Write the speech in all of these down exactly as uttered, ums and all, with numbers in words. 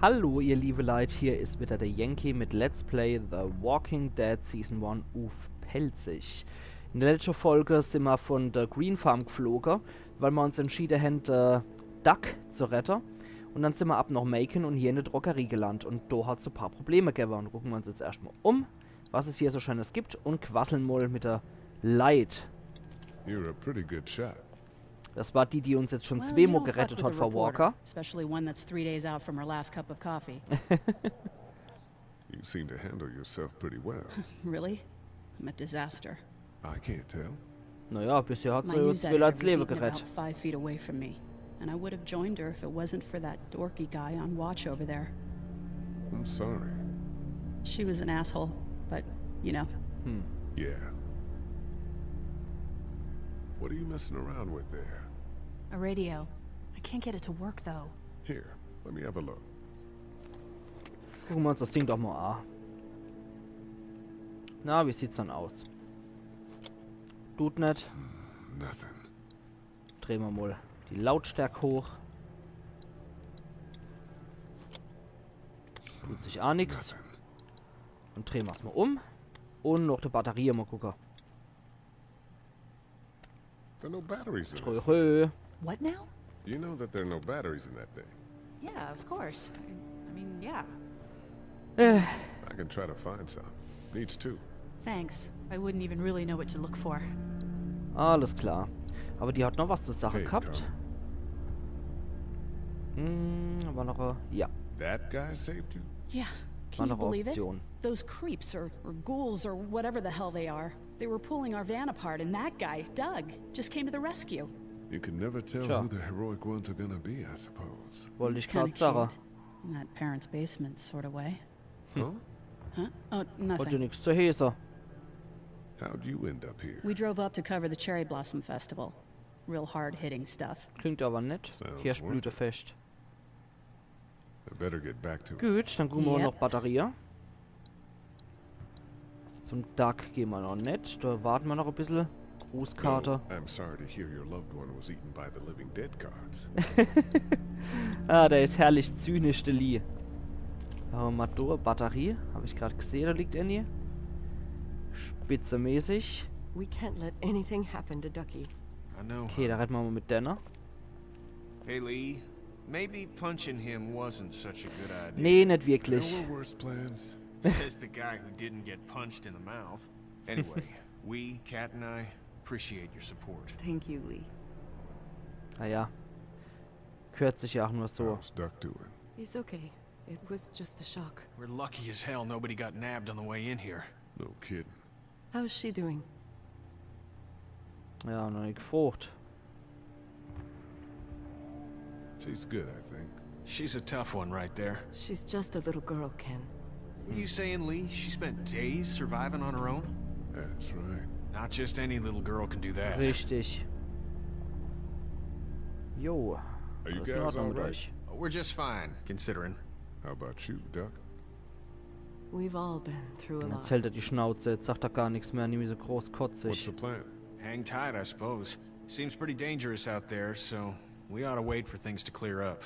Hallo ihr liebe Leit, hier is wieder der Yankee mit Let's Play The Walking Dead Season one uff Pälzisch. In der letschte Folge sin mer von der Green Farm gefloge, weil mer uns entschiede hen, de Doug zu rette. Un dann sin mer ab noch Macon un hier in de Drogerie geland. Un do hat's e paar Probleme gewwe. Un gucke mer uns jetzt erscht mol um, was es hier so Schönes gibt, un quassle mol mit de Leit. You're a pretty good shot. Das war die, die uns jetzt schon Well, zwee you Mol don't fuck gerettet with hat a vor reporter, Walker. Especially one that's three days out from her last cup of coffee. You seem to handle yourself pretty well. Really? I'm a disaster. I can't tell. Naja, bisher hat My se uns news zwee editor Leit das was Lewe eaten gerett. About five feet away from me, and I would have joined her if it wasn't for that dorky guy on watch over there. I'm sorry. She was an asshole, but, you know. Hm. Yeah. What are you messing around with there? A radio. I can't get it to work, though. Here, let me have a look. Gucke mer uns das Ding doch mol a. Na, wie sieht's dann aus? Tut net. Nothing. Drehe mer mol die Lautstärk hoch. Tut sich a nix. Nothing. Un drehe mer's mol um. Un noch die Batterie mol gucke. There are no batteries in Treu, this. treu. What now? You know that there are no batteries in that thing. Yeah, of course. I, I mean, yeah. Äh, I can try to find some. Needs two. Thanks. I wouldn't even really know what to look for. Alles klar. Aber die hat noch was zur Sache Hey, gehabt. Carmen. Hm, war noch e, ja, That guy saved you? Yeah. war Can you noch e believe it? Option. Those creeps or, or ghouls or whatever the hell they are, they were pulling our van apart, and that guy, Doug, just came to the rescue. You can never tell Sure. who the heroic ones are gonna be, I suppose. Wollt It's ich grad kinda sage. Cute. In that parents' basement sort of way. Huh? Huh? Oh, Hat ja nothing. nix zu heeße. How'd you end up here? We drove up to cover the Cherry Blossom Festival. Real hard-hitting stuff. Klingt aber nett. Sounds Kirschblütefest. I better get back to it. Gut, dann gucke mer Yep. noch Batterie. Zum Doug gehe mer noch net. Do warte mer noch e bissel. Grußkarte. No, I'm sorry to hear your loved one was eaten by the living dead gods. Ah, der is herrlich zynisch, der Lee. Oh, Matto, Batterie. Hab ich grad gesehe, do liegt ääni. Spitzemäßig. We can't let anything happen to Ducky. I know. Okay, do redde mer mol mit denne. Hey, Lee. Maybe punching him wasn't such a good idea. Nee, net There wirklich. were worse plans. Says the guy who didn't get punched in the mouth. Anyway, we, Kat and I, appreciate your support. Thank you, Lee. Naja. Gehört sich ja auch nur so. How's Duck doing? He's okay. It was just a shock. We're lucky as hell nobody got nabbed on the way in here. No kidding. How's she doing? Ja, noch net gefrocht. She's good, I think. She's a tough one right there. She's just a little girl, Ken. What are you saying, Lee? She spent days surviving on her own? That's right. Not just any little girl can do that. Richtig. Jo. Are you Alles in guys Ordnung all mit right? Euch? Oh, we're just fine, considering. How about you, Duck? We've all been through a Jetzt lot. hält er die Schnauze, jetzt sagt er gar nix mehr, nimmi so groß kotzig. What's the plan? Hang tight, I suppose. Seems pretty dangerous out there, so we ought to wait for things to clear up.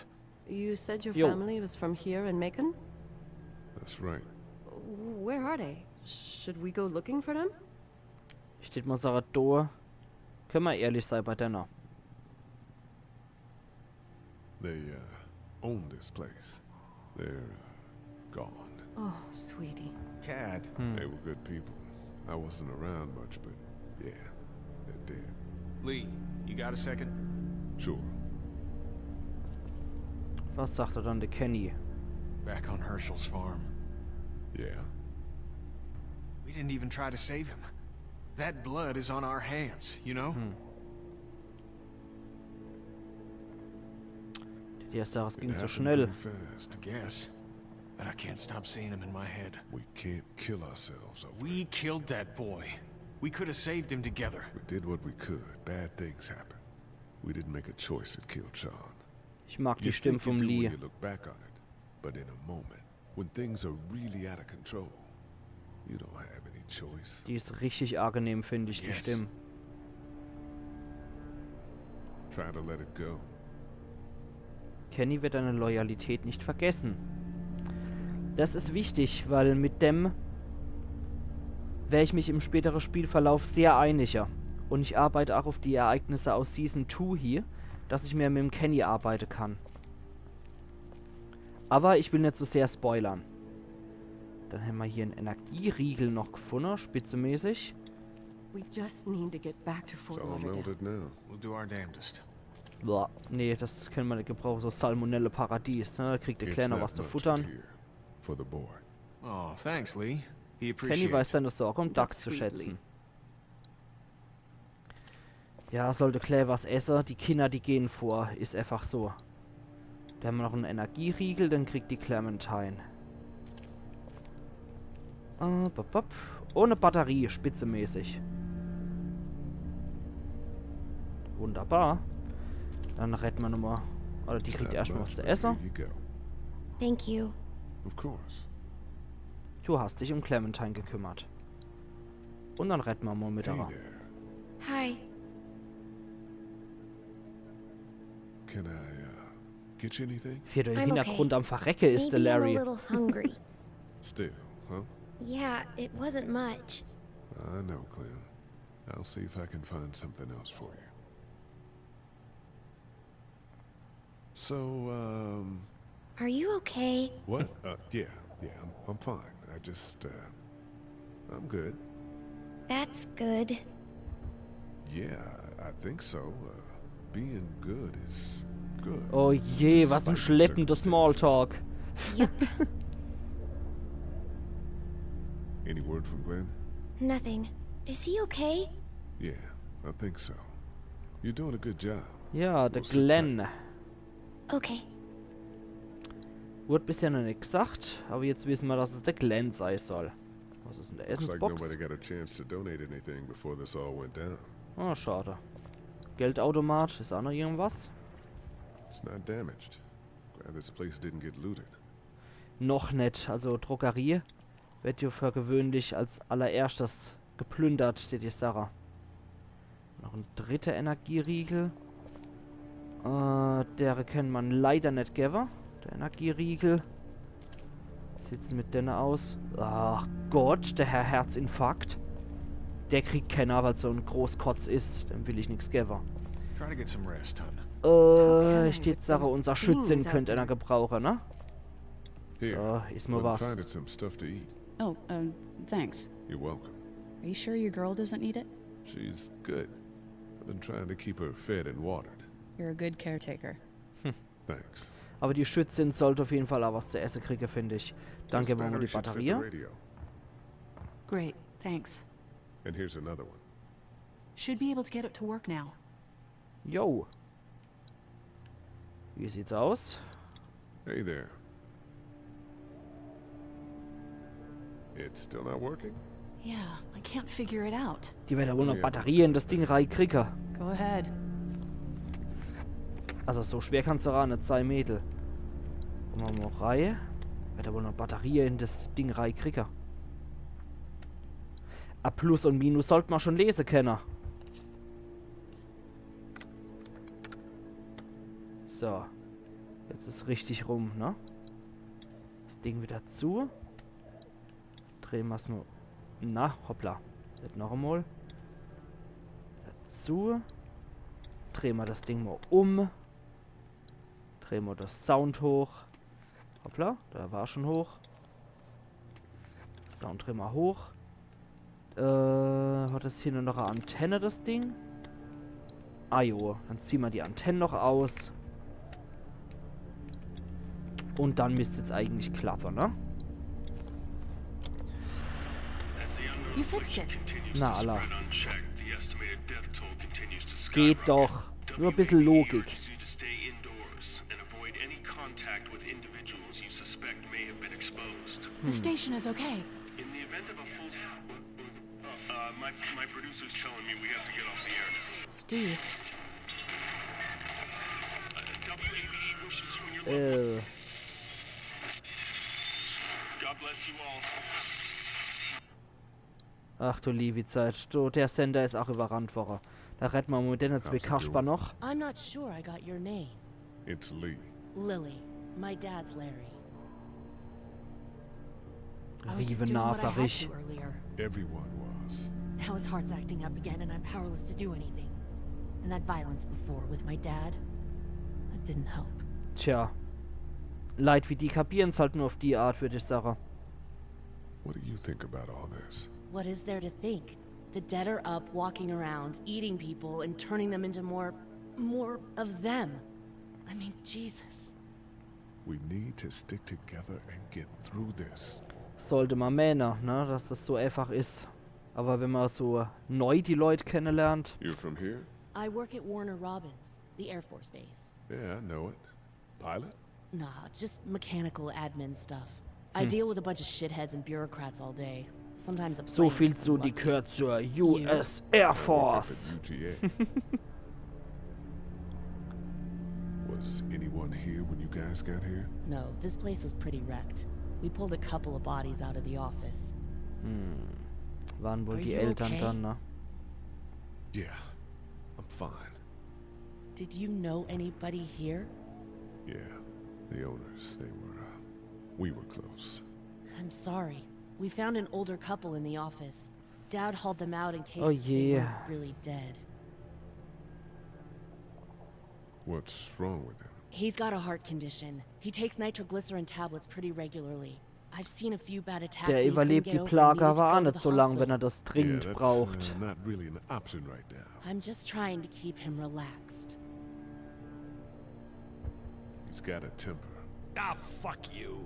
You said your Jo. family was from here in Macon? That's right. Where are they? Should we go looking for them? Ich tät mol sage, do könne mer ehrlich sei bei denne. They, uh, own this place. They're, uh, gone. Oh, sweetie. Kat. Hm. They were good people. I wasn't around much, but yeah, they're dead. Lee, you got a second? Sure. Was sagt er dann, der Kenny? Back on Hershel's farm. Yeah. We didn't even try to save him. That blood is on our hands, you know? Hm. Der Sache, es It ging so happened schnell. pretty fast. I guess. But I can't stop seeing him in my head. We can't kill ourselves over We it. Killed that boy. We could have saved him together. We did what we could. Bad things happen. We didn't make a choice that killed Sean. Ich mag die You Stimme think you vom do Lee. when you look back on it, but in a moment, when things are really out of control, you don't have any choice. Die is richtig angenehm, find ich, die Yes. Stimme. Try to let it go. Kenny wird deine Loyalität nicht vergessen. Das is wichtig, weil mit dem wär ich mich im spätere Spielverlauf sehr einiger. Und ich arbeite auch auf die Ereignisse aus Season two hier, dass ich mehr mit dem Kenny arbeite kann. Aber ich will net so sehr spoilern. Dann hämmer hier en Energieriegel noch gefunne, spitzemäßig. We just need to get back to Fort It's all Lauderdale. Melted now. We'll do our damnedest. Boah, nee, das kenne mer net gebrauche. So Salmonelle-Paradies, ne? Da kriegt der Kleine was zu futtern. Here for the boy. Oh, thanks, Lee. He Kenny appreciates weiß it. seine Sorge um Doug That's zu sweet, schätzen. Lee. Ja, sollte Claire was esse, die Kinder, die gehen vor. Is einfach so. Da hämmer noch en Energieriegel, den kriegt die Clementine. Äh, bop, bop. Ohne Batterie, spitzemäßig. Wunderbar. Dann rette mer nochmal. Oder die kriegt Not erscht mal was much, zu but esse. Here you go. Thank you. Of course. Du hast dich um Clementine gekümmert. Und dann rette mer mal mit Hey der. There. Hi. Can I uh, get you anything? Hier der I'm Hintergrund okay. Am Verrecke is der Maybe I'm a Larry. Little hungry. Still, huh? Yeah, it wasn't much. I know, Clem. I'll see if I can find something else for you. So, um, Are you okay? what? Uh, yeah, yeah, I'm, I'm fine. I just, uh, I'm good. That's good. Yeah, I think so. Uh, being good is good. Oh je, was en Despite the schleppender circumstances. Smalltalk. Yep. Any word from Glenn? Nothing. Is he okay? Yeah, I think so. You're doing a good job. Ja, der We'll sit tight. Glenn. Okay. Wurde bisher noch net gesagt, aber jetzt wissen mer, dass es der Glenn sei soll. Was is denn der Looks like nobody Essensbox? Got a chance to donate anything before this all went down. Oh, schade. Geldautomat, is auch noch irgendwas? It's not damaged. Glad this place didn't get looted. Noch net. Also Drogerie wird ja für gewöhnlich als allererschtes geplündert, die, die Sache. Noch en dritter Energieriegel. Äh, dere kann mer leider net gewwe. Der Energieriegel. Sieht's mit denne aus? Ach Gott, der Herr Herzinfarkt. Der kriegt kenner, weil so en Großkotz is. Dem will ich nix gewwe. Try to get some rest, hon. Äh, can ich I tät with sage, those unser Schützin things out könnt einer there? gebrauche, ne? Here, So, is mal went and was. Finded some stuff to eat. Oh, um, thanks. You're welcome. Are you sure your girl doesn't need it? She's good. I've been trying to keep her fed and watered. You're a good caretaker. Thanks. Aber die Schützin sollte auf jeden Fall auch was zu esse kriege, find ich. Dann This gewwe mer mal battery die should fit Batterie. The radio. Great, thanks. And here's another one. Should be able to get it to work now. Jo. Wie sieht's aus? Hey there. It's still not working? Yeah, I can't figure it out. Die werd wohl noch Ja. Batterie in das Ding reikriege. Go ahead. Also so schwer kann's doch auch net sei, Mädel. Gucke mer mal rei. Werd wohl noch Batterie in das Ding reikriege. A Plus und Minus sollt mer schon lese kenne. So. Jetzt is richtig rum, ne? Das Ding wieder zu. Drehe mer's mal. Na, hoppla. Net noch emol. Wieder zu. Drehe mer das Ding mal um. Drehe mer das Sound hoch. Hoppla, der war schon hoch. Sound drehe mer hoch. Äh, hat das hier nur noch e Antenne, das Ding? Ah jo, dann ziehe mer die Antenne noch aus. Und dann misst's jetzt eigentlich klappe, ne? You fixed it. Na, alla. Geht doch. Nur e bissel Logik. The station is okay. In the event of a full. Uh, my, my producer's telling me we have to get off the air now. Steve. Uh, W A B E wishes you and your loved ones. Äh, God bless you all. Ach du liewi Zeit. Du, der Sender is auch überrannt worre. Da redde mer mit denne zwee How's it Kasper doing? Noch. I'm not sure I got your name. It's Lee. Lily. My dad's Larry. I was just doing what I had Riebenaserich. To earlier. Everyone was. Now his heart's acting up again, and I'm powerless to do anything. And that violence before with my dad, that didn't help. Tja. Leit wie die kapieren's halt nur auf die Art, würd ich sage. What do you think about all this? What is there to think? The dead are up, walking around, eating people, and turning them into more, more of them. I mean, Jesus. We need to stick together and get through this. Sollte ma meene, ne, dass das so einfach is. Aber wenn ma so neu die Leut kennelernt, You're from here? I work at Warner Robins, the Air Force base. Yeah, I know it. Pilot? Nah, just mechanical admin stuff. I deal with a bunch of shitheads and bureaucrats all day. Sometimes a so plane viel if zu, I'm die lucky. gehört zur U S Air Work at Force. the U T A. Was anyone here when you guys got here? No, this place was pretty wrecked. We pulled a couple of bodies out of the office. Hm. Waren wohl Are die you Eltern okay? Dann, ne? Yeah, I'm fine. Did you know anybody here? Yeah, the owners, they were, uh, we were close. I'm sorry. We found an older couple in the office. Dad hauled them out in case Oh, they yeah. Weren't really dead. What's wrong with him? He's got a heart condition. He takes nitroglycerin tablets pretty regularly. I've seen a few bad attacks. Der That he couldn't überlebt get die over and Plage needed to aber go auch to net the so lang, wenn hospital. er das dringend Yeah, that's braucht. Uh, not really an option right now. I'm just trying to keep him relaxed. He's got a temper. Ah, fuck you.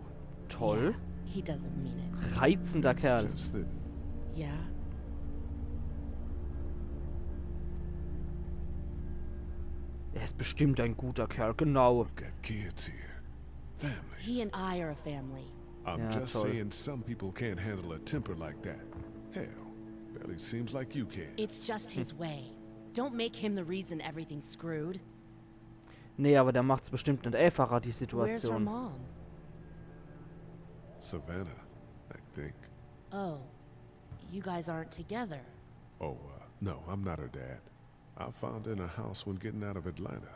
Toll. He doesn't mean it. Reizender It's Kerl. Just that Yeah? Er ist bestimmt ein guter Kerl, genau. we've got kids here. Families. He and I are a family. I'm Yeah, just toll. Saying some people can't handle a temper like that. Hell, barely seems like you can. It's just his way. Don't make him the reason everything's screwed. Nee, aber der macht's bestimmt net einfacher, die Where's her Situation. Mom? Savannah, I think. Oh, you guys aren't together. Oh, uh, no, I'm not her dad. I found her in a house when getting out of Atlanta.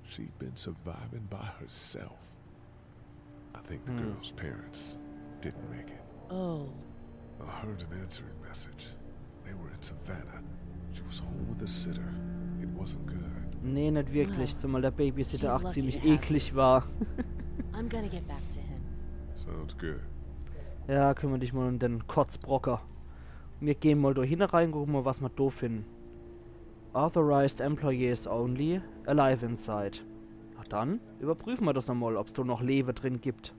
She'd been surviving by herself. I think the Hmm. girl's parents didn't make it. Oh, I heard an answering message. They were in Savannah. She was home with a sitter. It wasn't good. Nee, net wirklich, Ah, zumal der Babysitter she's auch lucky ziemlich to have eklig war. I'm gonna get back to him. Sounds good. Ja, kümmer dich mal um den Kotzbrocker. Mir gehn mal do hinne rein, gucke mal, was mer do finden. Authorized employees only, alive inside. Na dann, überprüfe mer das nochmal, ob's do noch Lewe drin gibt.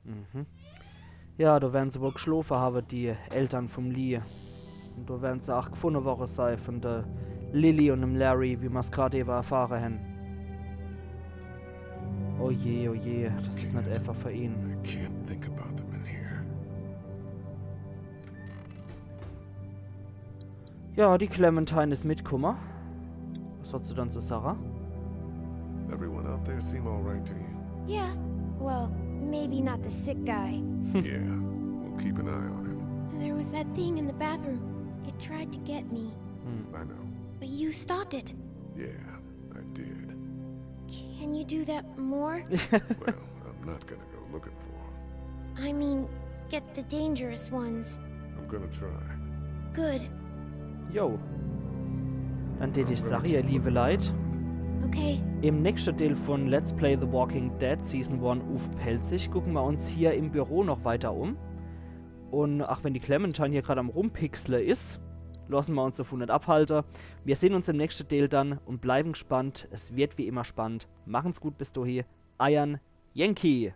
Mhm. Ja, do werden se wohl gschlofe hawe, die Eltern vom Lee. Un do werden se auch gfunne worre sei von der Lilly un dem Larry, wie mer's grad ewe erfahre hen. Oh je, oh je, das is net einfach für ihn. I can't think about them in here. Ja, die Clementine is mitkumme. Was hat se dann zu sage? Everyone out there seem all right to you? Yeah, well, maybe not the sick guy. Yeah, we'll keep an eye on him. There was that thing in the bathroom. It tried to get me, I know. but you stopped it. Yeah, I did. Can you do that more? Well, I'm not gonna go looking for him. I mean, get the dangerous ones. I'm gonna try. Good. Jo. Dann tät ich sage, ihr liebe Leit, Okay. im nächste Deel von Let's Play The Walking Dead Season one uff Pälzisch gucke mer uns hier im Büro noch weiter um. Un auch wenn die Clementine hier grad am Rumpixle is, losse mer uns davon net abhalte. Mir sehn uns im nächste Deel dann un bleiwen gspannt. Es wird wie immer spannend. Machen's gut bis dohi. Eiern Yankee.